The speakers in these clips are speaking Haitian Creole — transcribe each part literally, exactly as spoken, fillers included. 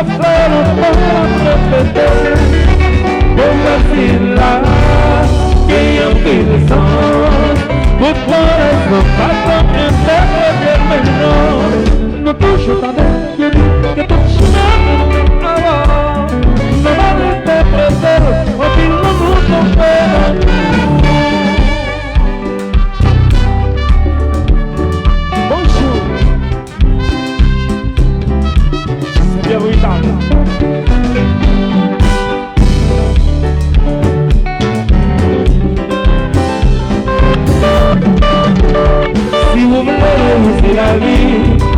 Sa lontan m ap repete, demwazèl la gen anpil sans. Tout move rezon pa janm entèprete l, men non. Nou toujou tande, yo di ke tout chimen mennen awa. Nou pa entèprete l, anpil nan nou tonbe nan nou. Bonjou. Pierre Vital. Si w vle reyisi lavi,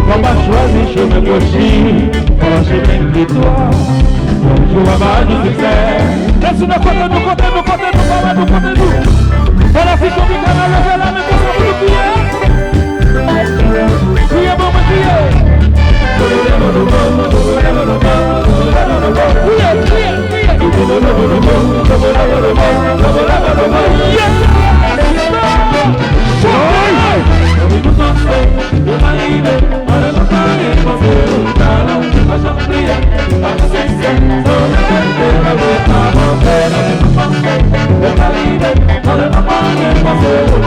fò w pa chwazi chemen kwochi, pran chemen viktwa. Bonjou, papa, nou siksè. Lèse nou kote, nou kote, nou kote, nou papa, nou kote, nou. Panafrikan, Bikana, leve la men konsa pou nou kriye. Kriye, bon, mwen kriye. Kriye, kriye, kriye. Yes, sir.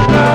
Chante.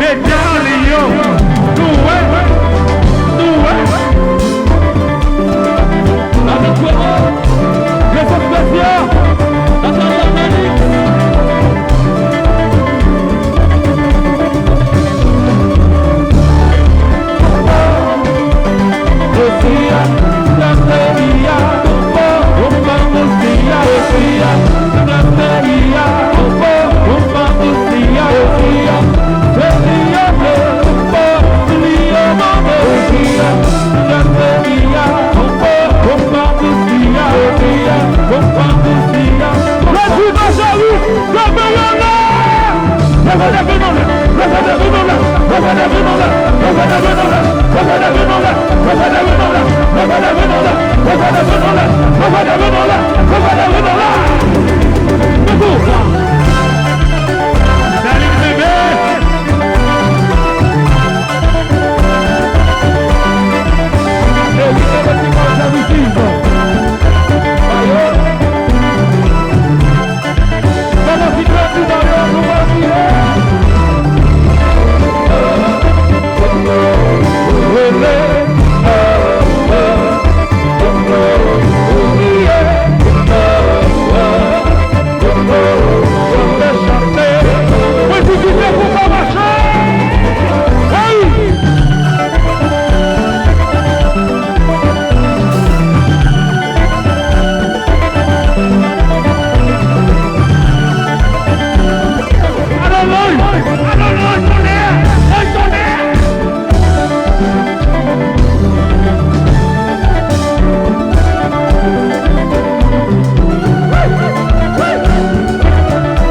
Medam, yo, nou wè, nou wè. Avèk Kwero, Rezon Spesya, Natalia Félix.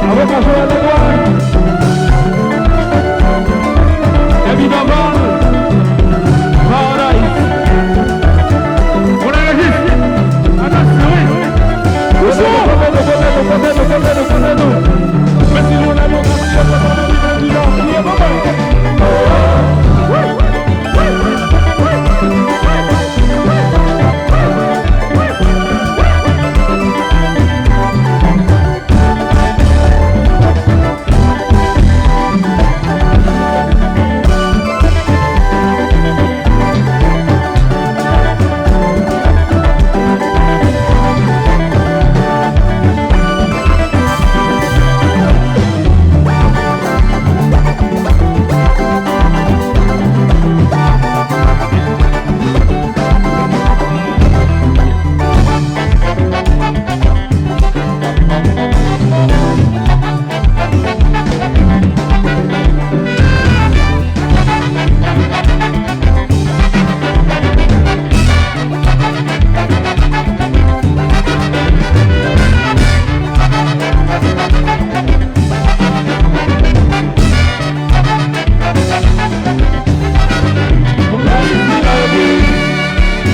Avoka Joël Edouard. Evidemment, Paradise. Moun a rejis. Atansyon, wi. Kote nou, kote nou, kote nou, kote nou, kote nou, kote nou? Mèsi, nou la, nou ka fè sa, nou ka fè sa, nou ka fè sa.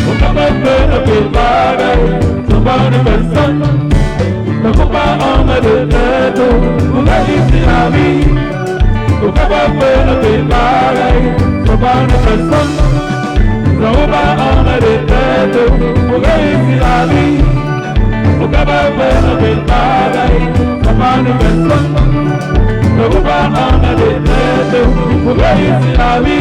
Ou kapab fè anpil bagay san pa annik pèsonn. Tankou pa anmède tèt ou pou reyisi lavi. Ou kapab fè anpil bagay san pa annik pèsonn. San ou pa anmède tèt ou pou reyisi lavi. Ou kapab fè anpil bagay san pa annik pèsonn. Tankou pa anmède tèt ou pou reyisi lavi.